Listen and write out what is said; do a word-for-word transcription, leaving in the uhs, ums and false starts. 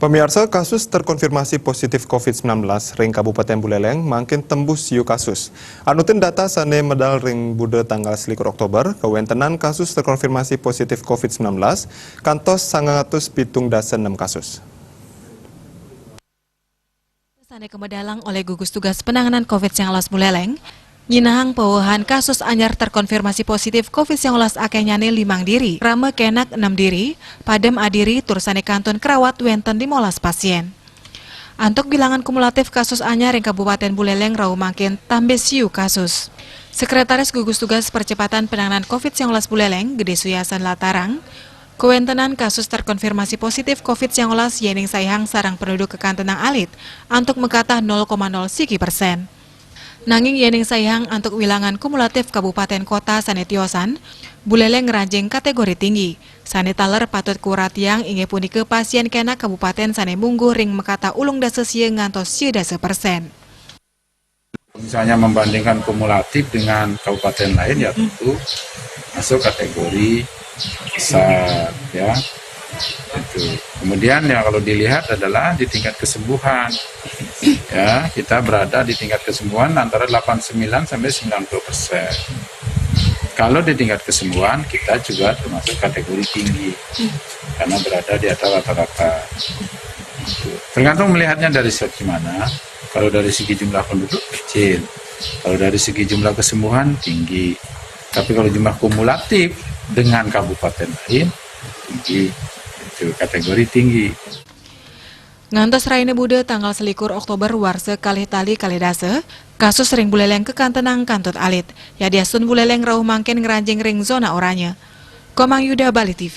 Pamiarsa, kasus terkonfirmasi positif covid sembilan belas ring Kabupaten Buleleng mangkin tembus siu kasus. Anutin data sane medal ring Buda tanggal selikur Oktober, kawentenan kasus terkonfirmasi positif covid sembilan belas kantos sangang atus pitung dasa enem kasus. Sane kamedalang oleh gugus tugas penanganan covid sembilan belas Buleleng, nyinahang pawewehan kasus anyar terkonfirmasi positif covid sembilan belas akehnyane limang diri, krama kenak enem diri, padem adiri tur sane kantun kerawat wenten limolas pasien. Antuk bilangan kumulatif kasus anyar ring Kabupaten Buleleng rauh mangkin tambah siu kasus. Sekretaris Gugus Tugas Percepatan Penanganan covid sembilan belas Buleleng, Gede Suyasan Latarang, kawentenan kasus terkonfirmasi positif covid sembilan belas yening saihang sareng penduduk kekantenang alit antuk makatah nol koma nol siki persen. Nanging yening saihang antuk wilangan kumulatif kabupaten kota sane tiosan, Buleleng ngranjing kategori tinggi. Sane taler patut kauratiang inggih punika pasien kenak kabupaten sane mungguh ring makatah ulung dasa sia ngantos sia dasa persen. Misalnya membandingkan kumulatif dengan kabupaten lain, ya tentu masuk kategori besar, ya. Itu. Kemudian, ya, kalau dilihat adalah di tingkat kesembuhan. Ya, kita berada di tingkat kesembuhan antara delapan sembilan sampai sembilan puluh persen. Kalau di tingkat kesembuhan, kita juga termasuk kategori tinggi karena berada di atas rata-rata. Tergantung melihatnya dari segi mana. Kalau dari segi jumlah penduduk, kecil. Kalau dari segi jumlah kesembuhan, tinggi. Tapi kalau jumlah kumulatif dengan kabupaten lain, tinggi. Itu kategori tinggi. Ngantos raina Buda tanggal selikur Oktober warsa kalih tali kalih dasa, kasus ring Buleleng kekantenang kantun alit. Yadiastun Buleleng rauh mangkin ngranjing ring zona oranye. Komang Yuda, Bali T V.